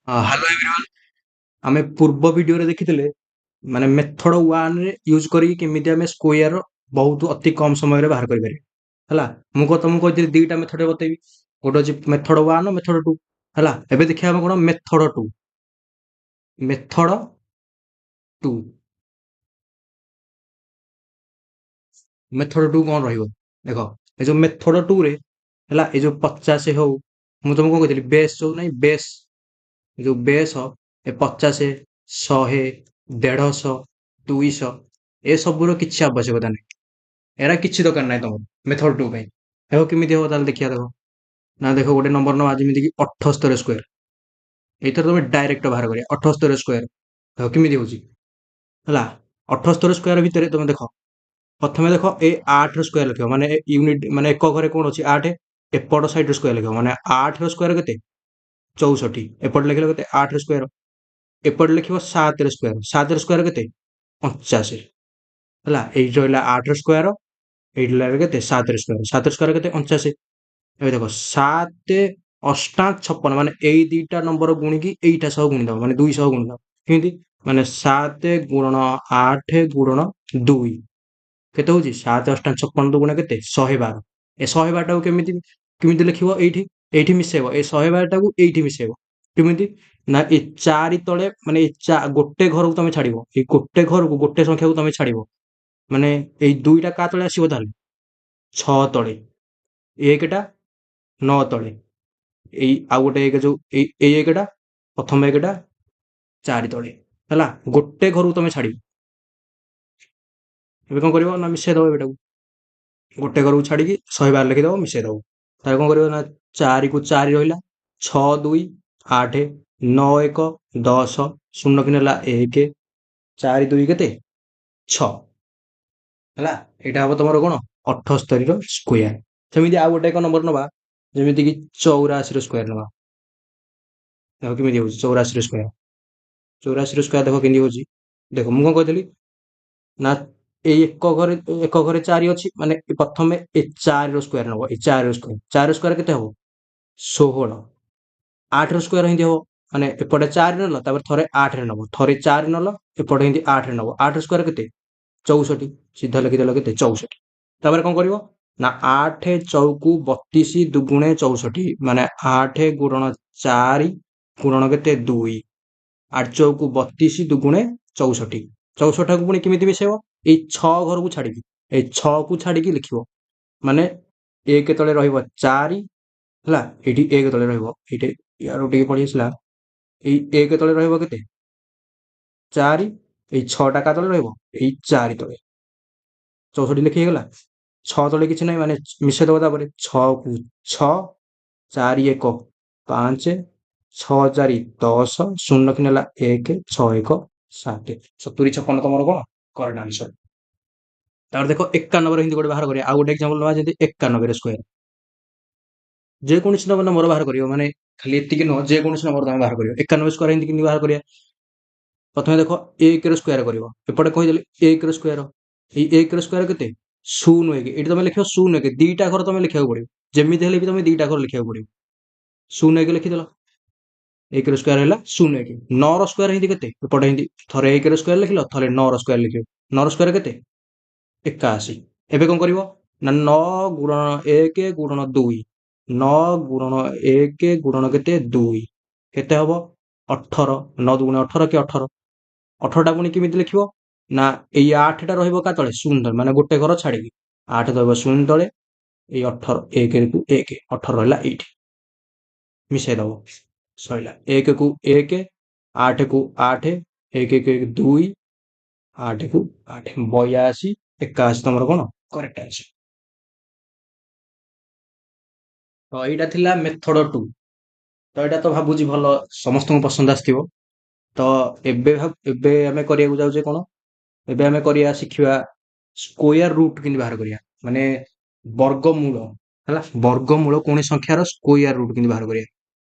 Hello everyone. ଆମେ ପୂର୍ବ ଭିଡିଓରେ ଦେଖିଥିଲେ ମାନେ ମେଥଡ 1 ରେ ୟୁଜ୍ କରିକି କେମିତି ଆମେ ସ୍କୋୟାର ବହୁତ ଅତି କମ ସମୟରେ ବାହାର କରିପାରିବା। ହେଲା, ମୁଁ ତମକୁ କହିଥିଲି ଦିଟା ମେଥଡ ବତେଇବି, ଗୋଟେ ଅଛି ମେଥଡ 1, ମେଥଡ 2। ହେଲା, ଏବେ ଦେଖିବା ଆମେ କଣ ମେଥଡ 2। ମେଥଡ 2, ମେଥଡ 2 କଣ ରହିବ ଦେଖ। ଏ ଯୋଉ ମେଥଡ 2 ରେ ହେଲା, ଏ ଯୋଉ 50 ହଉ, ମୁଁ ତମକୁ କଣ କହିଥିଲି, ବେସ୍ ଯୋଉ ନାହିଁ, ବେସ୍ ଯୋଉ ବେସ୍ ଏ 50, 100, 150, 200 ଏସବୁର କିଛି ଆବଶ୍ୟକତା ନାହିଁ, ଏରା କିଛି ଦରକାର ନାହିଁ ତମର ମେଥଡ 2 ପାଇଁ। ଦେଖ କେମିତି ହବ ତାହେଲେ ଦେଖିବା। ଦେଖ ନା, ଦେଖ ଗୋଟେ ନମ୍ବର ନବା, ଯେମିତିକି 78 ସ୍କୋୟାର। ଏଇଥର ତମେ ଡାଇରେକ୍ଟ ବାହାର କରିବା 78 ସ୍କୋୟାର। ଦେଖ କେମିତି ହଉଛି। ହେଲା, 78 ସ୍କୋୟାର ଭିତରେ ତମେ ଦେଖ, ପ୍ରଥମେ ଦେଖ ଏ 8 ସ୍କୋୟାର ଲେଖିବ, ମାନେ ୟୁନିଟ୍ ମାନେ ଏକ ଘରେ କଣ ଅଛି 8, ଏପଟ ସାଇଡ୍ ସ୍କୋୟାର ଲେଖିବ, ମାନେ 8 ସ୍କୋୟାର କେତେ 64, ଏପଟେ ଲେଖିଲ କେତେ 8 ସ୍କୋୟାର, ଏପଟେ ଲେଖିବ 7 ସ୍କୋୟାର, 7 ସ୍କୋୟାର କେତେ 49। ହେଲା, ଏଇଠି ରହିଲା 8 ସ୍କୋୟାର, ଏଇଠି ରହିଲା କେତେ 7 ସ୍କୋୟାର, 7 ସ୍କୋୟାର କେତେ 49। ଏବେ ଦେଖ 7 ଅଷ୍ଟା 56, ମାନେ ଏଇ ଦିଟା ନମ୍ବର ଗୁଣିକି ଏଇଟା ସହ ଗୁଣିଦବ, ମାନେ 2 ସହ ଗୁଣିଦବ। କେମିତି ମାନେ 7 ଗୁଣନ 8 ଗୁଣନ 2 କେତେ ହଉଛି, 7 ଅଷ୍ଟା 56 ଦୁଗୁଣ କେତେ 112। ଏ 112ଟାକୁ କେମିତି ଲେଖିବ, ଏଇଠି ମିଶେଇବ, ଏ 112ଟାକୁ ଏଇଠି ମିଶେଇବ। କେମିତି ନା ଏ 4 ତଳେ, ମାନେ ଏ ଗୋଟେ ଘରକୁ ତମେ ଛାଡିବ, ଏଇ ଗୋଟେ ଘରକୁ ଗୋଟେ ସଂଖ୍ୟାକୁ ତମେ ଛାଡିବ, ମାନେ ଏଇ 2ଟା କାହା ତଳେ ଆସିବ ତାହେଲେ 6 ତଳେ, 1ଟା 9 ତଳେ, ଏଇ ଆଉ ଗୋଟେ 1 ଯୋଉ ଏଇ 1ଟା ପ୍ରଥମ 1ଟା 4 ତଳେ। ହେଲା, ଗୋଟେ ଘରକୁ ତମେ ଛାଡିବ। ଏବେ କଣ କରିବ ନା ମିଶେଇ ଦବ, ଏଟାକୁ ଗୋଟେ ଘରକୁ ଛାଡିକି 112 ଲେଖିଦବ, ମିଶେଇ ଦବ। ତାହେଲେ କଣ କରିବ ନା 4କୁ 4 ରହିଲା, 6 2 8, 9 1 10, ଶୂନ କି ନେଲା 1, 4 2 କେତେ 6। ହେଲା, ଏଇଟା ହବ ତମର କଣ 78ର ସ୍କୋୟାର। ସେମିତି ଆଉ ଗୋଟେ ଏକ ନମ୍ବର ନବା, ଯେମିତିକି 84ର ସ୍କୋୟାର ନବା। ଦେଖ କେମିତି ହଉଛି 84ର ସ୍କୋୟାର, 84ର ସ୍କୋୟାର ଦେଖ କେମିତି ହଉଛି। ଦେଖ ମୁଁ କଣ କହିଥିଲି ନା ଏଇ ଏକ ଘରେ 4 ଅଛି, ମାନେ ପ୍ରଥମେ ଏ 4ର ସ୍କୋୟାର ନବ, ଏ 4ର ସ୍କୋୟାର, 4ର ସ୍କୋୟାର କେତେ ହବ 16, 8ର ସ୍କୋୟାର ଏମିତି ହବ, ମାନେ ଏପଟେ 4 ନେଲ, ତାପରେ ଥରେ 8ରେ ନବ, ଥରେ 4 ନେଲ, ଏପଟେ ଏମିତି 8ରେ ନବ, 8ର ସ୍କୋୟାର କେତେ 64, ସିଧା ଲେଖିଦେଲ କେତେ 64। ତାପରେ କଣ କରିବ ନା 8 ଚଉକୁ 32 ଦୁଗୁଣେ 64, ମାନେ 8 ଗୁଣନ 4 ଗୁଣନ କେତେ 2, 8 ଚଉକୁ 32 ଦୁଗୁଣେ 64, 64କୁ ପୁଣି କେମିତି ମିଶେଇବ, ଏଇ 6 ଘରକୁ ଛାଡିକି, ଏଇ 6କୁ ଛାଡିକି ଲେଖିବ, ମାନେ 1 ତଳେ ରହିବ 4, ହେଲା ଏଇଠି 1 ତଳେ ରହିବ, ଏଇଠି ୟାର ଟିକେ ପଳେଇ ଆସିଲା, ଏଇ 1 ତଳେ ରହିବ କେତେ 4, ଏଇ 6ଟା କା ତଳେ ରହିବ ଏଇ 4 ତଳେ, 64 ଲେଖି ହେଇଗଲା। 6 ତଳେ କିଛି ନାହିଁ, ମାନେ ମିଶେଇ ଦବ, ତାପରେ 6କୁ 6, 4 1 5, 6 4 10, ଶୂନ କି ନେଲା 1, 6 1 7, 70 56 ତମର କଣ କରେକ୍ଟ ଆନ୍ସର। ତାପରେ ଦେଖ 91 ହିନ୍ଦୀ ଗୋଟେ ବାହାର କରିବା, ଆଉ ଗୋଟେ ଏକ୍ସାମ୍ପଲ ନବା, ଯେମିତି 91 ସ୍କୋୟାର। ଯେକୌଣସି ନମ୍ବର ବାହାର କରିବ, ମାନେ ଖାଲି ଏତିକି ନୁହଁ, ଯେକୌଣସି ନମ୍ବର ତମେ ବାହାର କରିବ। 91 ସ୍କୋୟାର ହିନ୍ଦୀ କେମିତି ବାହାର କରିବା, ପ୍ରଥମେ ଦେଖ 1 ର ସ୍କୋୟାର କରିବ, ଏପଟେ କହିଦେଲି 1 ର ସ୍କୋୟାର, ଏଇ 1 ର ସ୍କୋୟାର କେତେ 0 1, ଏଇଠି ତମେ ଲେଖିବ 0 1, ଦିଟା ଘର ତମେ ଲେଖିବାକୁ ପଡିବ, ଯେମିତି ହେଲେ ବି ତମେ ଦିଟା ଘର ଲେଖିବାକୁ ପଡିବ। 0 1 ଲେଖିଦେଲ, 1 ର ସ୍କୋୟାର ହେଲା 0 1, 9 ର ସ୍କୋୟାର ହିନ୍ଦୀ କେତେ, ଏପଟେ ହିନ୍ଦୀ ଥରେ 1 ର ସ୍କୋୟାର ଲେଖିଲ, ଥରେ 9 ର ସ୍କୋୟାର ଲେଖିବ, 9 ର ସ୍କୋୟାର କେତେ 81। ଏବେ କଣ କରିବ ନା 9 ଗୁଣନ 1 ଗୁଣନ 2, 9 ଗୁଣନ 1 ଗୁଣନ କେତେ 2, କେତେ ହବ 18, 9 ଦୁଗୁଣେ 18 କି 18, 18ଟା ପୁଣି କେମିତି ଲେଖିବ ନା ଏଇ 8ଟା ରହିବ କା ତଳେ 0 ତଳେ, ମାନେ ଗୋଟେ ଘର ଛାଡିକି 8 ରହିବ 0 ତଳେ, ଏଇ 18 1କୁ 1, 18 ରହିଲା ଏଇଠି, ମିଶେଇ ଦବ, ସରିଲା। 1କୁ 1, 8କୁ 8, 1 1 1 2, 8କୁ 8, 82, 81 ତମର କଣ କରେକ୍ଟ ଆନ୍ସର। ତ ଏଇଟା ଥିଲା ମେଥଡ 2। ତ ଏଇଟା ତ ଭାବୁଛି ଭଲ ସମସ୍ତଙ୍କୁ ପସନ୍ଦ ଆସିଥିବ। ତ ଏବେ ଆମେ କରିବାକୁ ଯାଉଛେ କଣ, ଏବେ ଆମେ କରିବା ଶିଖିବା ସ୍କୋୟାର ରୁଟ୍ କେମିତି ବାହାର କରିବା, ମାନେ ବର୍ଗମୂଳ। ହେଲା, ବର୍ଗମୂଳ କୌଣସି ସଂଖ୍ୟାର ସ୍କୋୟାର ରୁଟ୍ କେମିତି ବାହାର କରିବା,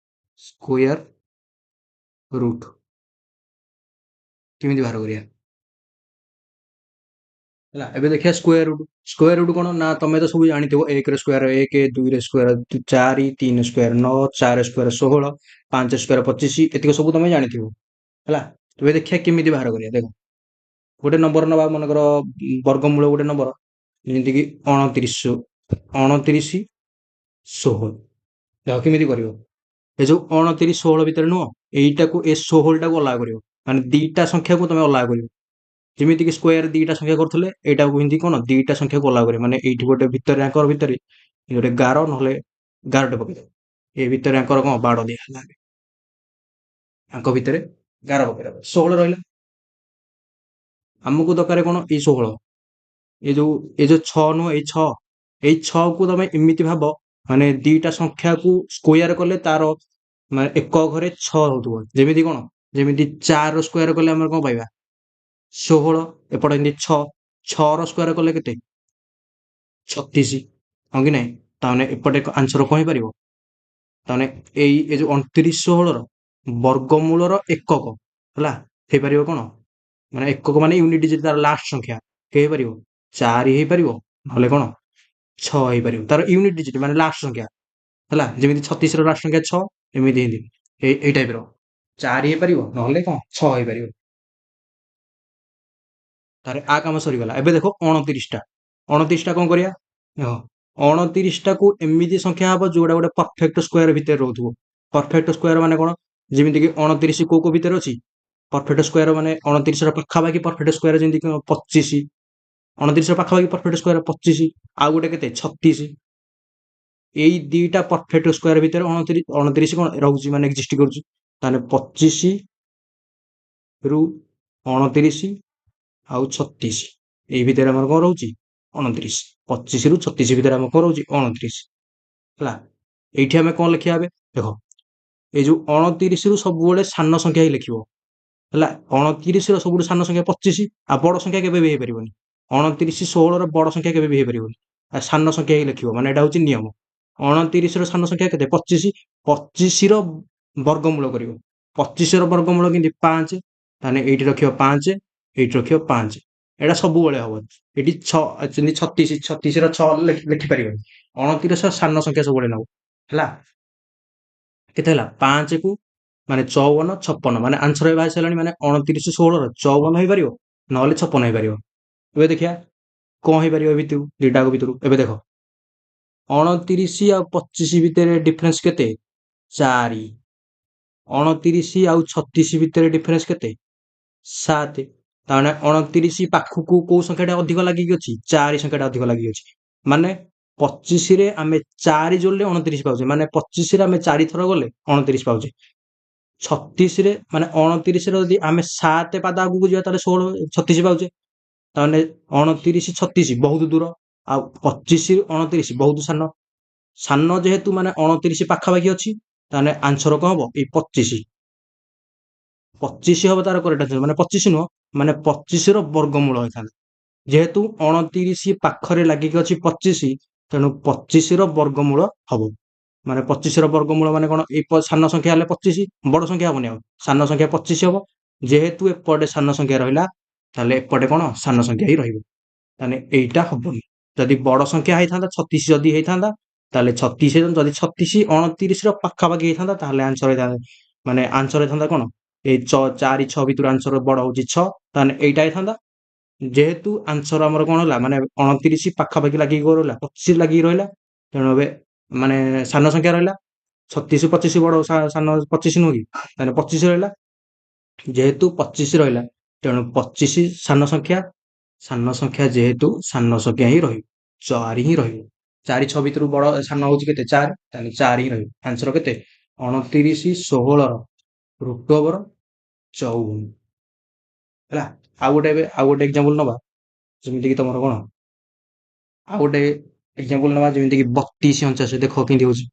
ସ୍କୋୟାର ରୁଟ୍ କେମିତି ବାହାର କରିବା। ହେଲା। ଏବେ ଦେଖିବା ସ୍କୋୟାର ରୁଟ୍। ସ୍କୋୟାର ରୁଟ୍ କ'ଣ ନା ତମେ ତ ସବୁ ଜାଣିଥିବ, 1ର ସ୍କୋୟାର 1, 2ର ସ୍କୋୟାର 4, 3 ସ୍କୋୟାର 9, 4 ସ୍କୋୟାର 16, 5 ସ୍କୋୟାର 25, ଏତିକ ସବୁ ତମେ ଜାଣିଥିବ, ହେଲା। ତେବେ ଦେଖିବା କେମିତି ବାହାର କରିବା। ଦେଖ, ଗୋଟେ ନମ୍ବର ନେବା, ମନେକର ବର୍ଗମୂଳ ଗୋଟେ ନମ୍ବର, ଯେମିତିକି 29, 29 16। ଦେଖ କେମିତି କରିବ। ଏ ଯୋଉ 29 16 ଭିତରେ ନୁହଁ, ଏଇଟାକୁ ଏ 16ଟାକୁ ଅଲଗା କରିବ, ମାନେ ଦିଟା ସଂଖ୍ୟାକୁ ତମେ ଅଲଗା କରିବ। ଯେମିତିକି ସ୍କୋୟାର ଦିଟା ସଂଖ୍ୟା କରୁଥିଲେ, ଏଇଟାକୁ ଏମିତି କ'ଣ ଦିଟା ସଂଖ୍ୟାକୁ ଅଲଗା କରିବ। ମାନେ ଏଇଠି ଗୋଟେ ଭିତରେ, ଆଙ୍କର ଭିତରେ ଗୋଟେ ଗାର, ନହେଲେ ଗାରଟେ ପକେଇଦେବ। ଏ ଭିତରେ ଆଙ୍କର କ'ଣ ବାଡ଼ ଦିଆ ହେଲା, ଆଙ୍କ ଭିତରେ ଗାର ପକେଇଦେବ। 16 ରହିଲା। ଆମକୁ ଦରକାର କ'ଣ? ଏଇ 16, ଏ ଯୋଉ 6 ନୁହଁ, ଏଇ 6, ଏଇ 6କୁ ତମେ ଏମିତି ଭାବ, ମାନେ ଦିଟା ସଂଖ୍ୟାକୁ ସ୍କୋୟାର କଲେ ତାର ମାନେ ଏକ ଘରେ 6 ହଉଥିବ। ଯେମିତି କ'ଣ? ଯେମିତି 4ର ସ୍କୋୟାର କଲେ ଆମର କ'ଣ ପାଇବା? 16। ଏପଟେ ଏମିତି 6, 6ର ସ୍କୋୟାର କଲେ କେତେ? 36, ହଁ କି ନାହିଁ? ତାମାନେ ଏପଟେ ଆନ୍ସର କ'ଣ ହେଇପାରିବ? ତାମାନେ ଏଇ ଏ ଯୋଉ 29 16ର ବର୍ଗମୂଳର ଏକକ ହେଲା ହେଇପାରିବ କ'ଣ? ମାନେ ଏକକ ମାନେ ୟୁନିଟ୍ ଡିଜିଟ୍, ତାର ଲାଷ୍ଟ ସଂଖ୍ୟା କେ ହେଇପାରିବ? 4 ହେଇପାରିବ, ନହେଲେ କ'ଣ 6 ହେଇପାରିବ। ତାର ୟୁନିଟ୍ ଡିଜିଟ୍ ମାନେ ଲାଷ୍ଟ ସଂଖ୍ୟା ହେଲା। ଯେମିତି 36ର ଲାଷ୍ଟ ସଂଖ୍ୟା 6, ଏମିତି ଏମିତି ଏଇ ଟାଇପର 4 ହେଇପାରିବ, ନହେଲେ କ'ଣ 6 ହେଇପାରିବ। ତାରେ ଆ କାମ ସରିଗଲା। ଏବେ ଦେଖ 29ଟା, 29ଟା କ'ଣ କରିବା? ଦେଖ, 29ଟାକୁ ଏମିତି ସଂଖ୍ୟା ହବ ଯୋଉଟା ଗୋଟେ ପରଫେକ୍ଟ ସ୍କୋୟାର ଭିତରେ ରହୁଥିବ। ପରଫେକ୍ଟ ସ୍କୋୟାର ମାନେ କ'ଣ? ଯେମିତିକି 29 କୋଉ କୋଉ ଭିତରେ ଅଛି ପରଫେକ୍ଟ ସ୍କୋୟାର? ମାନେ 29ର ପାଖାପାଖି ପରଫେକ୍ଟ ସ୍କୋୟାର ଯେମିତି 25। 29ର ପାଖାପାଖି ପରଫେକ୍ଟ ସ୍କୋୟାର 25, ଆଉ ଗୋଟେ କେତେ? 36। ଏଇ ଦିଟା ପରଫେକ୍ଟ ସ୍କୋୟାର ଭିତରେ 29 କ'ଣ ରହୁଛି, ମାନେ ଏକ୍ଜିଷ୍ଟ କରୁଛି। ତାହେଲେ 25 ରୁ 29 ଆଉ 36, ଏଇ ଭିତରେ ଆମର କ'ଣ ରହୁଛି? 29। 25ରୁ 36 ଭିତରେ ଆମର କ'ଣ ରହୁଛି? 29, ହେଲା। ଏଇଠି ଆମେ କ'ଣ ଲେଖିବା ଏବେ? ଦେଖ, ଏଇ ଯୋଉ 29ରୁ ସବୁବେଳେ ସାନ ସଂଖ୍ୟା ହିଁ ଲେଖିବ, ହେଲା। 29ର ସବୁଠୁ ସାନ ସଂଖ୍ୟା 25, ଆଉ ବଡ଼ ସଂଖ୍ୟା କେବେ ବି ହେଇପାରିବନି। 29 16ର ବଡ଼ ସଂଖ୍ୟା କେବେ ବି ହେଇପାରିବନି, ଆଉ ସାନ ସଂଖ୍ୟା ହିଁ ଲେଖିବ, ମାନେ ଏଇଟା ହଉଛି ନିୟମ। 29ର ସାନ ସଂଖ୍ୟା କେତେ? 25। 25ର ବର୍ଗମୂଳ କରିବ। 25ର ବର୍ଗମୂଳ କେମିତି? 5। ତାହେଲେ ଏଇଠି ରଖିବ 5, ଏଇଠି ରଖିବ 5। ଏଇଟା ସବୁବେଳେ ହବ। ଏଠି 6, ଯେମିତି 36, 36ର 6 ଲେଖିପାରିବନି। 29 ସାନ ସଂଖ୍ୟା ସବୁବେଳେ ନବ, ହେଲା। କେତେ ହେଲା? 5କୁ ମାନେ 54, 56, ମାନେ ଆନ୍ସର ଏବେ ବାହାରି ସାରିଲାଣି। ମାନେ 29 16ର 54 ହେଇପାରିବ, ନହେଲେ 56 ହେଇପାରିବ। ଏବେ ଦେଖିବା କଣ ହେଇପାରିବ ଏ ଭିତରୁ, ଦିଟାକ ଭିତରୁ। ଏବେ ଦେଖ, 29 ଆଉ 25 ଭିତରେ ଡିଫରେନ୍ସ କେତେ? 4। 29 ଆଉ 36 ଭିତରେ ଡିଫରେନ୍ସ କେତେ? 7। ତାମାନେ 29 ପାଖକୁ କୋଉ ସଂଖ୍ୟାଟା ଅଧିକ ଲାଗିକି ଅଛି? 4 ସଂଖ୍ୟାଟା ଅଧିକ ଲାଗିକି ଅଛି। ମାନେ 25ରେ ଆମେ 4 ଯୋଡ଼ିଲେ 29 ପାଉଛେ, ମାନେ 25ରେ ଆମେ 4 ଥର ଗଲେ 29 ପାଉଛେ। 36ରେ, ମାନେ 29ରେ ଯଦି ଆମେ 7 ପାଦ ଆଗକୁ ଯିବା, ତାହେଲେ 16, 36 ପାଉଛେ। ତାମାନେ 29 36 ବହୁତ ଦୂର, ଆଉ 25 29 ବହୁତ ସାନ। ସାନ ଯେହେତୁ, ମାନେ 29 ପାଖାପାଖି ଅଛି, ତାହେଲେ ଆନ୍ସର କଣ ହବ? ଏଇ 25, 25 ହବ ତାର କରେକ୍ଟ ଆନ୍ସର। ମାନେ 25 ନୁହଁ, ମାନେ 25ର ବର୍ଗମୂଳ ହେଇଥାନ୍ତା। ଯେହେତୁ 29 ପାଖରେ ଲାଗିକି ଅଛି 25, ତେଣୁ 25ର ବର୍ଗମୂଳ ହବ। ମାନେ 25ର ବର୍ଗମୂଳ ମାନେ କଣ? ଏଇ ସାନ ସଂଖ୍ୟା ହେଲେ 25, ବଡ ସଂଖ୍ୟା ହବନି। ଆଉ ସାନ ସଂଖ୍ୟା 25 ହବ। ଯେହେତୁ ଏପଟେ ସାନ ସଂଖ୍ୟା ରହିଲା, ତାହେଲେ ଏପଟେ କଣ ସାନ ସଂଖ୍ୟା ହିଁ ରହିବ। ତାହେଲେ ଏଇଟା ହବନି। ଯଦି ବଡ ସଂଖ୍ୟା ହେଇଥାନ୍ତା, 36 ଯଦି ହେଇଥାନ୍ତା, ତାହେଲେ 36 ହେଇଥାନ୍ତା। ଯଦି 36 29ର ପାଖାପାଖି ହେଇଥାନ୍ତା, ତାହେଲେ ଆନ୍ସର ହେଇଥାନ୍ତା, ମାନେ ଆନ୍ସର ହେଇଥାନ୍ତା କଣ? ଏଇ 4 6 ଭିତରୁ ଆନ୍ସର ବଡ ହଉଛି 6, ତାହେଲେ ଏଇଟା ହେଇଥାନ୍ତା। ଯେହେତୁ ଆନ୍ସର ଆମର କଣ ହେଲା? ମାନେ 29 ପାଖାପାଖି ଲାଗିକି ରହିଲା, 25 ଲାଗିକି ରହିଲା, ତେଣୁ ଏବେ ମାନେ ସାନ ସଂଖ୍ୟା ରହିଲା। 36 25 ବଡ, ସାନ 25 ନୁହଁ କି? ତାହେଲେ 25 ରହିଲା। ଯେହେତୁ 25 ରହିଲା, ତେଣୁ 25 ସାନ ସଂଖ୍ୟା, ସାନ ସଂଖ୍ୟା ଯେହେତୁ ସାନ ସଂଖ୍ୟା ହିଁ ରହିବ, 4 ହିଁ ରହିବ। 4 6 ଭିତରୁ ବଡ ସାନ ହଉଛି କେତେ? 4। ତାହେଲେ 4 ହିଁ ରହିବ। ଆନ୍ସର କେତେ? 29 16ର ରୁଟ୍ ଓଭର 54, ହେଲା। ଆଉ ଗୋଟେ, ଏବେ ଆଉ ଗୋଟେ ଏକ୍ଜାମ୍ପଲ ନବା, ଯେମିତିକି ତମର କଣ, ଆଉ ଗୋଟେ ଏକ୍ଜାମ୍ପଲ ନବା, ଯେମିତିକି 32 49। ଦେଖ କେମିତି ହଉଛି।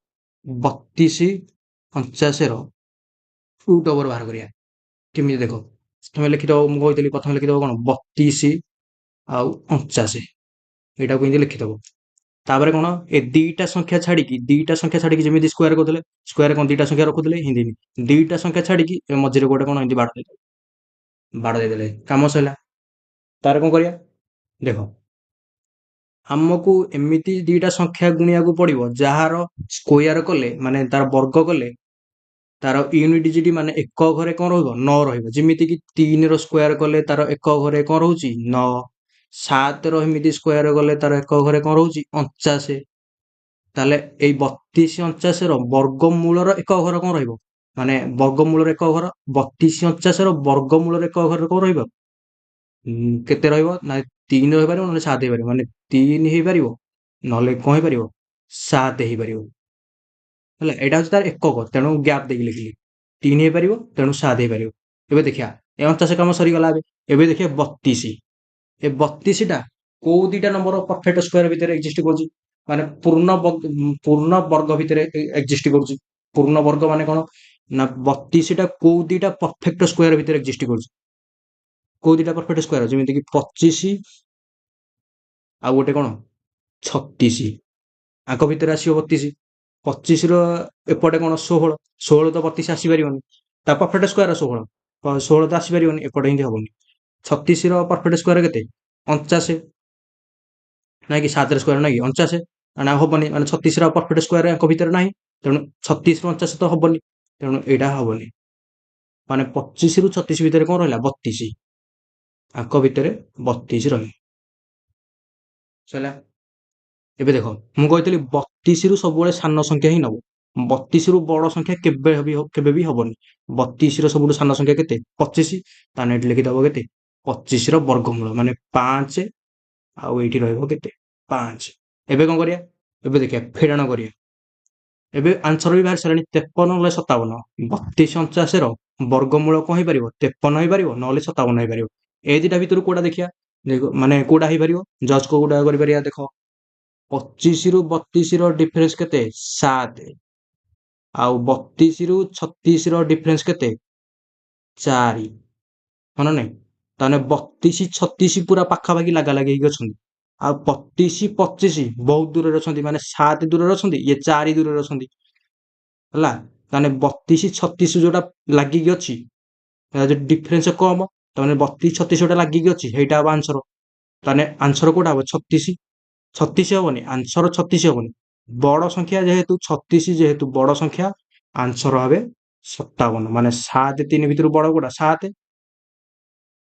32 49ର ରୁଟ୍ ଓଭର ବାହାର କରିବା କେମିତି? ଦେଖ, ତମେ ଲେଖିଦବ, ମୁଁ କହିଥିଲି, ପ୍ରଥମେ ଲେଖିଦବ କଣ? 32 ଆଉ 49, ଏଇଟାକୁ ଏମିତି ଲେଖିଦବ। ତାପରେ କଣ, ଏ ଦିଟା ସଂଖ୍ୟା ଛାଡିକି, ଦିଟା ସଂଖ୍ୟା ଛାଡିକି, ଯେମିତି ସ୍କୋୟାର କରୁଥିଲେ, ସ୍କୋୟାର କଣ ଦିଟା ସଂଖ୍ୟା ରଖୁଥିଲେ, ହିନ୍ଦୀ ଦିଟା ସଂଖ୍ୟା ଛାଡିକି ଏ ମଝିରେ ଗୋଟେ କଣ ଏମିତି ବାଡ଼ ଦେଇଦେଲେ। ବାଡ଼ ଦେଇଦେଲେ କାମ ସରିଲା। ତାର କଣ କରିବା? ଦେଖ, ଆମକୁ ଏମିତି ଦିଟା ସଂଖ୍ୟା ଗୁଣିବାକୁ ପଡିବ ଯାହାର ସ୍କୋୟାର କଲେ, ମାନେ ତାର ବର୍ଗ କଲେ ତାର ୟୁନିଟ୍ ଡିଜିଟ୍ ମାନେ ଏକ ଘରେ କଣ ରହିବ? 9 ରହିବ। ଯେମିତିକି 3 ର ସ୍କୋୟାର କଲେ ତାର ଏକ ଘରେ କଣ ରହୁଛି? 9। 7 ର ଏମିତି ସ୍କୋୟାର କଲେ ତାର ଏକ ଘରେ କଣ ରହୁଛି? 49। ତାହେଲେ ଏଇ 32 49 ର ବର୍ଗମୂଳର ଏକ ଘର କଣ ରହିବ? ମାନେ ବର୍ଗମୂଳର ଏକ ଘର, 32 49 ର ବର୍ଗମୂଳର ଏକ ଘର କଣ ରହିବ? କେତେ ରହିବ ନା 3 ରହିପାରିବ, ନହେଲେ 7 ହେଇପାରିବ। ମାନେ 3 ହେଇପାରିବ, ନହେଲେ କଣ ହେଇପାରିବ? 7 ହେଇପାରିବ। ହେଲା, ଏଇଟା ହଉଛି ତାର ଏକକ, ତେଣୁ ଗ୍ୟାପ୍ ଦେଇକି ଲେଖିଲି। 3 ହେଇପାରିବ, ତେଣୁ 7 ହେଇପାରିବ। ଏବେ ଦେଖିବା, ଏ 49 କାମ ସରିଗଲା। ଏବେ ଦେଖିବା 32। ଏ 32ଟା କୋଉ ଦିଟା ନମ୍ବର ପରଫେକ୍ଟ ସ୍କୋୟାର ଭିତରେ ଏକ୍ଜିଷ୍ଟ କରୁଛି? ମାନେ ପୂର୍ଣ୍ଣ ବର୍ଗ ଭିତରେ ଏକ୍ଜିଷ୍ଟ କରୁଛି। ପୂର୍ଣ୍ଣ ବର୍ଗ ମାନେ କଣ ନା 32ଟା କୋଉ ଦିଟା ପରଫେକ୍ଟ ସ୍କୋୟାର ଭିତରେ ଏକ୍ଜିଷ୍ଟ କରୁଛି? କୋଉ ଦିଟା ପରଫେକ୍ଟ ସ୍କୋୟାର? ଯେମିତିକି 25 ଆଉ ଗୋଟେ କଣ 36, ଆଙ୍କ ଭିତରେ ଆସିବ 32। 25 ର ଏପଟେ କଣ 16, 16 ତ 32 ଆସିପାରିବନି, ତା ପରଫେକ୍ଟ ସ୍କୋୟାର 16, 16 ତ ଆସିପାରିବନି, ଏପଟେ ଏମିତି ହବନି। 36 ର ପରଫେକ୍ଟ ସ୍କୋୟାର କେତେ? 49, ନାଇଁ କି? 7 ର ସ୍କୋୟାର ନାଇଁ କି 49, ନା ହବନି। ମାନେ 36 ର ପରଫେକ୍ଟ ସ୍କୋୟାର ୟାଙ୍କ ଭିତରେ ନାହିଁ, ତେଣୁ 36 ରୁ 49 ତ ହବନି, ତେଣୁ ଏଇଟା ହବନି। ମାନେ 25 ରୁ 36 ଭିତରେ କଣ ରହିଲା? 32, ଆଙ୍କ ଭିତରେ 32 ରହିଲା। ସରିଲା। ଏବେ ଦେଖ, ମୁଁ କହିଥିଲି 32 ରୁ ସବୁବେଳେ ସାନ ସଂଖ୍ୟା ହିଁ ନବ, 32 ରୁ ବଡ ସଂଖ୍ୟା କେବେ ବି ହବନି। 32 ର ସବୁଠୁ ସାନ ସଂଖ୍ୟା କେତେ? 25। ତାହେଲେ ଏଠି ଲେଖିଦବ କେତେ? 25 ର ବର୍ଗମୂଳ ମାନେ 5, ଆଉ ଏଇଠି ରହିବ କେତେ? 5। ଏବେ କଣ କରିବା? ଏବେ ଦେଖିବା ଫେଡ଼ାଣ କରିବା। ଏବେ ଆନ୍ସର ବି ବାହାରି ସାରିଲାଣି, 53 ନହେଲେ 57। 32 49 ର ବର୍ଗମୂଳ କଣ ହେଇପାରିବ? 53 ହେଇପାରିବ, ନହେଲେ 57 ହେଇପାରିବ। ଏ ଦିଟା ଭିତରୁ କୋଉଟା ଦେଖିବା, ଦେଖ ମାନେ କୋଉଟା ହେଇପାରିବ, ଜଜ୍ କୋଉଟା କରିପାରିବା। ଦେଖ, 25 ରୁ 32 ର ଡିଫରେନ୍ସ କେତେ? 7। ଆଉ 32 ରୁ 36 ର ଡିଫରେନ୍ସ କେତେ? 4। ହଁ ନା ନାଇଁ? ତାହେଲେ 32 36 ପୁରା ପାଖାପାଖି ଲାଗା ଲାଗି ହେଇକି ଅଛନ୍ତି, ଆଉ 25 25 ବହୁତ ଦୂରରେ ଅଛନ୍ତି, ମାନେ 7 ଦୂରରେ ଅଛନ୍ତି, ଇଏ 4 ଦୂରରେ ଅଛନ୍ତି। ହେଲା, ତାହେଲେ 32 36 ଯୋଉଟା ଲାଗିକି ଅଛି, ଯଦି ଡିଫରେନ୍ସ କମ, ତାମାନେ 32 36 ଯୋଉଟା ଲାଗିକି ଅଛି ସେଇଟା ହବ ଆନ୍ସର। ତାହେଲେ ଆନ୍ସର କୋଉଟା ହବ? 36। 36 ହବନି, ଆନ୍ସର 36 ହବନି, ବଡ ସଂଖ୍ୟା ଯେହେତୁ 36, ଯେହେତୁ ବଡ ସଂଖ୍ୟା ଆନ୍ସର হবে 57। ମାନେ 7 3 ଭିତରୁ ବଡ କୋଉଟା? 7।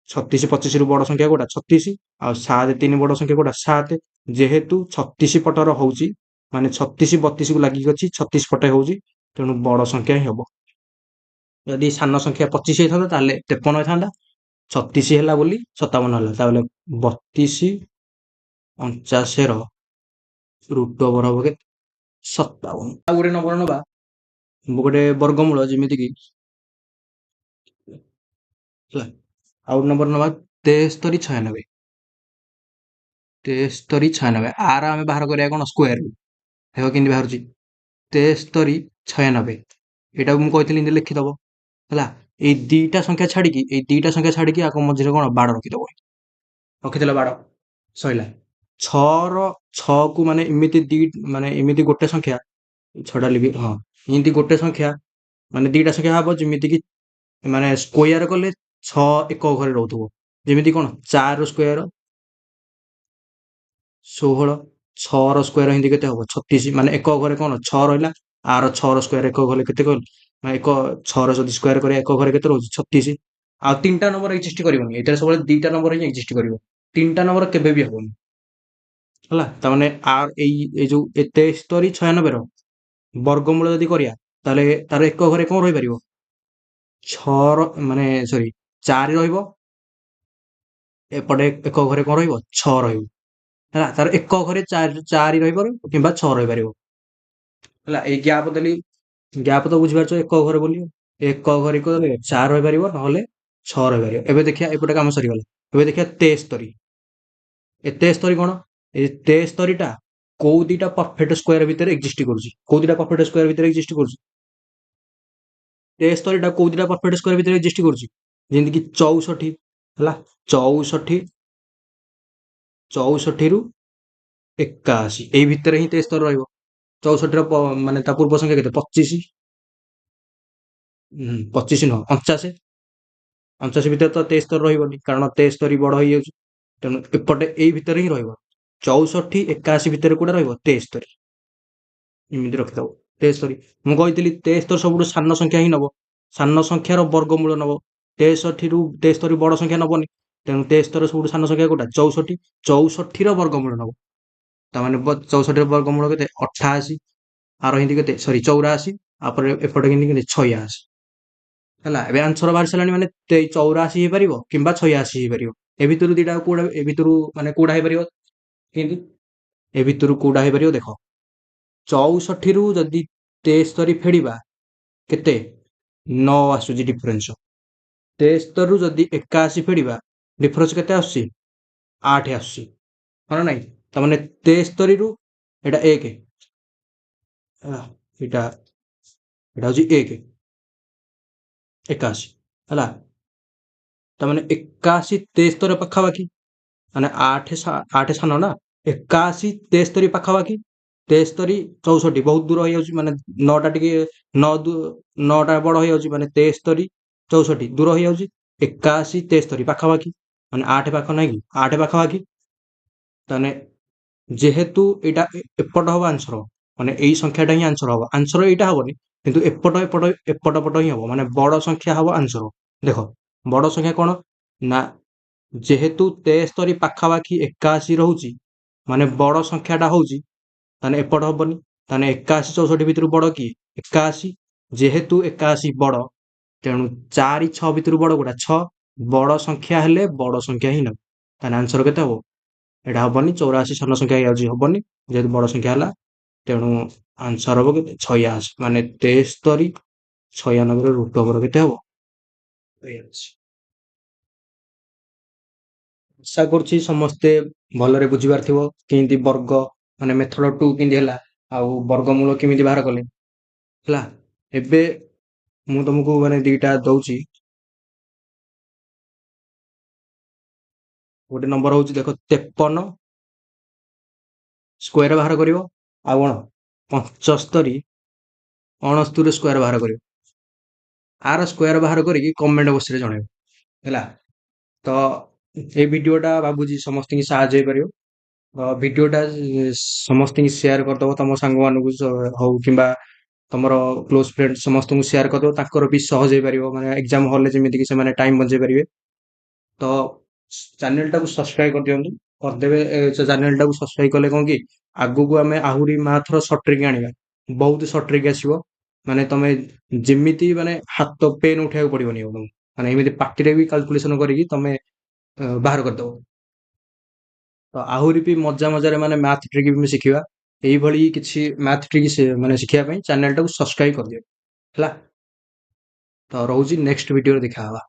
36 25 ରୁ ବଡ ସଂଖ୍ୟା କୋଉଟା? 36। ଆଉ 7 3 ବଡ ସଂଖ୍ୟା କୋଉଟା? 7। ଯେହେତୁ 36 ପଟର ହଉଛି, ମାନେ 36 32 କୁ ଲାଗିକି ଅଛି, 36 ପଟେ ହଉଛି, ତେଣୁ ବଡ ସଂଖ୍ୟା ହିଁ ହବ। ଯଦି ସାନ ସଂଖ୍ୟା 25 ହେଇଥାନ୍ତା ତାହେଲେ 53 ହେଇଥାନ୍ତା, 36 ହେଲା ବୋଲି 57 ହେଲା। ତାହେଲେ 32 49 ର ରୁଟ ଓଭର ହବ କେତେ? 57। ଆଉ ଗୋଟେ ନମ୍ବର ନବା, ଗୋଟେ ବର୍ଗମୂଳ, ଯେମିତିକି ହେଲା, ଆଉ ଗୋଟେ ନମ୍ବର ନବା 73 96। 73 96 ଆର ଆମେ ବାହାର କରିବା କଣ? ସ୍କୋୟାର। ଦେଖ କେମିତି ବାହାରୁଛି, 73 96। ଏଇଟାକୁ ମୁଁ କହିଥିଲି ଏମିତି ଲେଖିଦବ। ହେଲା, ଏଇ ଦିଟା ସଂଖ୍ୟା ଛାଡିକି, ଏଇ ଦିଟା ସଂଖ୍ୟା ଛାଡିକି ଆଗ ମଝିରେ କଣ ବାଡ଼ ରଖିଦବ। ରଖିଦେଲ ବାଡ଼, ସଇଲା। ଛଅର ଛଅକୁ ମାନେ ଏମିତି ଦି, ମାନେ ଏମିତି ଗୋଟେ ସଂଖ୍ୟା ଛଟା ଲିଭି, ହଁ ଏମିତି ଗୋଟେ ସଂଖ୍ୟା ମାନେ ଦିଟା ସଂଖ୍ୟା ହବ, ଯେମିତିକି ମାନେ ସ୍କୋୟାର କଲେ 6 ଏକ ଘରେ ରହୁଥିବ। ଯେମିତି କଣ 4 ର ସ୍କୋୟାର 16, 6 ର ସ୍କୋୟାର ଏମିତି କେତେ ହବ? 36। ମାନେ ଏକ ଘରେ କଣ 6 ରହିଲା, ଆର 6 ର ସ୍କୋୟାର ଏକ ଘରେ କେତେ କହିଲ? ମାନେ ଏକ 6 ର ଯଦି ସ୍କୋୟାର କରିବା ଏକ ଘରେ କେତେ ରହୁଛି? 36। ଆଉ 3ଟା ନମ୍ବର ଏକ୍ଜିଷ୍ଟ କରିବନି, ଏଇଟାରେ ସବୁବେଳେ 2ଟା ନମ୍ବର ହିଁ ଏକ୍ଜିଷ୍ଟ କରିବ, 3ଟା ନମ୍ବର କେବେ ବି ହବନି। ହେଲା, ତାମାନେ ଆର ଏଇ ଯୋଉ 73 96 ର ବର୍ଗମୂଳ ଯଦି କରିବା ତାହେଲେ ତାର ଏକ ଘରେ କଣ ରହିପାରିବ? ଛଅର ମାନେ ସରି 4 ରହିବ, ଏପଟେ ଏକ ଘରେ କଣ ରହିବ? 6 ରହିବ। ହେଲା, ତାର ଏକ ଘରେ 4 ରହିବ କିମ୍ବା 6 ରହିପାରିବ। ହେଲା, ଏଇ ଗ୍ୟାପ ଦେଲି, ଗ୍ୟାପ ତ ବୁଝିପାରୁଛ, ଏକ ଘରେ ବୋଲି, ଏକ ଘରେ କହିଲେ 4 ରହିପାରିବ ନହେଲେ 6 ରହିପାରିବ। ଏବେ ଦେଖିବା, ଏପଟେ କାମ ସରିଗଲା। ଏବେ ଦେଖିବା 73। ଏ 73 କଣ? ଏ 73ଟା କୋଉ ଦିଟା ପରଫେକ୍ଟ ସ୍କୋୟାର ଭିତରେ ଏକ୍ଜିଷ୍ଟ କରୁଛି? କୋଉ ଦିଟା ପରଫେକ୍ଟ ସ୍କୋୟାର ଭିତରେ ଏକ୍ଜିଷ୍ଟ କରୁଛି? 73ଟା କୋଉ ଦିଟା ପରଫେକ୍ଟ ସ୍କୋୟାର ଭିତରେ ଏକ୍ଜିଷ୍ଟ କରୁଛି? ଯେମିତିକି 64 ହେଲା, 64ରୁ 81 ଏଇ ଭିତରେ ହିଁ 73 ରହିବ। 64ର ମାନେ ତା ପୂର୍ବ ସଂଖ୍ୟା କେତେ? 25, 25 ନୁହଁ 49, 49 ଭିତରେ ତ 73 ରହିବନି, କାରଣ 73 ବଡ ହେଇଯାଉଛି। ତେଣୁ ଏପଟେ ଏଇ ଭିତରେ ହିଁ ରହିବ। 64 81 ଭିତରେ କୋଉଟା ରହିବ? 73। ଏମିତି ରଖିଦବ 73। ମୁଁ କହିଥିଲି 73 ସବୁଠୁ ସାନ ସଂଖ୍ୟା ହିଁ ନବ, ସାନ ସଂଖ୍ୟାର ବର୍ଗମୂଳ ନବ। 63ରୁ 73 ବଡ଼ ସଂଖ୍ୟା ନବନି, ତେଣୁ 73 ସବୁଠୁ ସାନ ସଂଖ୍ୟା କୋଉଟା? 64। 64ର ବର୍ଗମୂଳ ନବ, ତାମାନେ 64ର ବର୍ଗମୂଳ କେତେ? 88। ଆର ହିନ୍ଦୀ କେତେ? ସରି 84। ତାପରେ ଏପଟେ କେମିତି କେତେ? 86। ହେଲା, ଏବେ ଆନ୍ସର ବାହାରି ସାରିଲାଣି, ମାନେ 84 ହେଇପାରିବ କିମ୍ବା 86 ହେଇପାରିବ। ଏ ଭିତରୁ ଦିଟା କୋଉଟା, ଏ ଭିତରୁ ମାନେ କୋଉଟା ହେଇପାରିବ? କେମିତି ଏ ଭିତରୁ କୋଉଟା ହେଇପାରିବ? ଦେଖ, 64ରୁ ଯଦି 73 ଫେଡ଼ିବା କେତେ? 9 ଆସୁଛି ଡିଫରେନ୍ସ। 73ରୁ ଯଦି 81 ଫେଡ଼ିବା ଡିଫରେନ୍ସ କେତେ ଆସୁଛି? 8 ଆସୁଛି, ହଁ ନା ନାଇଁ? ତାମାନେ 73ରୁ ଏଇଟା 1, ହେଲା, ଏଇଟା ହଉଛି 1, 81 ହେଲା। ତାମାନେ 81 73 ପାଖାପାଖି, ମାନେ 8 ସାନ ନା, 81 73 ପାଖାପାଖି, 73 64 ବହୁତ ଦୂର ହେଇଯାଉଛି, ମାନେ 9ଟା ଟିକେ 9ଟା ବଡ଼ ହେଇଯାଉଛି, ମାନେ 73 64 ଦୂର ହେଇଯାଉଛି, 81 73 ପାଖାପାଖି, ମାନେ 8 ପାଖ ନାଇଁ କି, 8 ପାଖାପାଖି। ତାହେଲେ ଯେହେତୁ ଏଇଟା ଏପଟ ହବ ଆନ୍ସର, ମାନେ ଏଇ ସଂଖ୍ୟାଟା ହିଁ ଆନ୍ସର ହବ, ଆନ୍ସର ଏଇଟା ହବନି କିନ୍ତୁ ଏପଟ ଏପଟ ଏପଟ ପଟ ହିଁ ହବ, ମାନେ ବଡ଼ ସଂଖ୍ୟା ହବ ଆନ୍ସର। ଦେଖ ବଡ଼ ସଂଖ୍ୟା କଣ ନା, ଯେହେତୁ 73 ପାଖାପାଖି 81 ରହୁଛି, ମାନେ ବଡ଼ ସଂଖ୍ୟାଟା ହଉଛି, ତାହେଲେ ଏପଟ ହବନି, ତାହେଲେ 81 64 ଭିତରୁ ବଡ଼ କିଏ? 81। ଯେହେତୁ 81 ବଡ଼, ତେଣୁ 4 6 ଭିତରୁ ବଡ଼ କୋଉଟା? 6। ବଡ଼ ସଂଖ୍ୟା ହେଲେ ବଡ଼ ସଂଖ୍ୟା ହିଁ ନେବ, ତାହେଲେ ଆନ୍ସର କେତେ ହବ? ଏଇଟା ହବନି, 84 ସାନ ସଂଖ୍ୟା ହେଇଯାଉଛି, ହବନି, ଯେହେତୁ ବଡ଼ ସଂଖ୍ୟା ହେଲା, ତେଣୁ ଆନ୍ସର ହବ କେତେ? 86, ମାନେ 73 96 ରୁଟ୍ ଓଭର କେତେ ହବ? 86। ଆଶା କରୁଛି ସମସ୍ତେ ଭଲରେ ବୁଝିପାରିଥିବ କେମିତି ବର୍ଗ ମାନେ ମେଥଡ 2 କେମିତି ହେଲା ଆଉ ବର୍ଗମୂଳ କେମିତି ବାହାର କଲେ। ହେଲା, ଏବେ ମୁଁ ତମକୁ ମାନେ ଦିଟା ଦଉଛି, ଗୋଟେ ନମ୍ବର ହଉଛି ଦେଖ 53 ସ୍କୋୟାର ବାହାର କରିବ, ଆଉ କଣ 75 69 ସ୍କୋୟାର ବାହାର କରିବ। ଆର ସ୍କୋୟାର ବାହାର କରିକି କମେଣ୍ଟ ବକ୍ସରେ ଜଣେଇବ। ହେଲା, ତ ଏଇ ଭିଡ଼ିଓଟା ଭାବୁଛି ସମସ୍ତଙ୍କୁ ସାହାଯ୍ୟ ହେଇପାରିବ। ଭିଡ଼ିଓଟା ସମସ୍ତଙ୍କୁ ସେୟାର କରିଦବ, ତମ ସାଙ୍ଗମାନଙ୍କୁ ହଉ କିମ୍ବା ତମର କ୍ଲୋଜ୍ ଫ୍ରେଣ୍ଡ ସମସ୍ତଙ୍କୁ ସେୟାର କରିଦବ, ତାଙ୍କର ବି ସହଜ ହେଇପାରିବ, ମାନେ ଏକ୍ଜାମ ହଲରେ ଯେମିତିକି ସେମାନେ ଟାଇମ୍ ବଞ୍ଚେଇ ପାରିବେ। ତ ଚ୍ୟାନେଲଟାକୁ ସବସ୍କ୍ରାଇବ କରିଦିଅନ୍ତୁ, କରିଦେବେ। ଚ୍ୟାନେଲଟାକୁ ସବସ୍କ୍ରାଇବ କଲେ କଣ କି ଆଗକୁ ଆମେ ଆହୁରି ମ୍ୟାଥର ସର୍ଟ ଟ୍ରିକ୍ ଆଣିବା, ବହୁତ ସର୍ଟ ଟ୍ରିକ୍ ଆସିବ, ମାନେ ତମେ ଯେମିତି ମାନେ ହାତ ପେନ୍ ଉଠେଇବାକୁ ପଡିବନି ଆଉ ତମକୁ, ମାନେ ଏମିତି ପାଟିରେ ବି କାଲକୁଲେସନ କରିକି ତମେ ବାହାର କରିଦବ। ତ ଆହୁରି ବି ମଜା ମଜାରେ ମାନେ ମ୍ୟାଥ ଟ୍ରିକ୍ ବି ଶିଖିବା, ଏଇଭଳି କିଛି ମ୍ୟାଥ ଟ୍ରିକ୍ ମାନେ ଶିଖିବା ପାଇଁ ଚ୍ୟାନେଲଟାକୁ ସବସ୍କ୍ରାଇବ କରିଦିଅ। ହେଲା, ତ ରହୁଛି, ନେକ୍ସଟ ଭିଡ଼ିଓରେ ଦେଖା ହବା।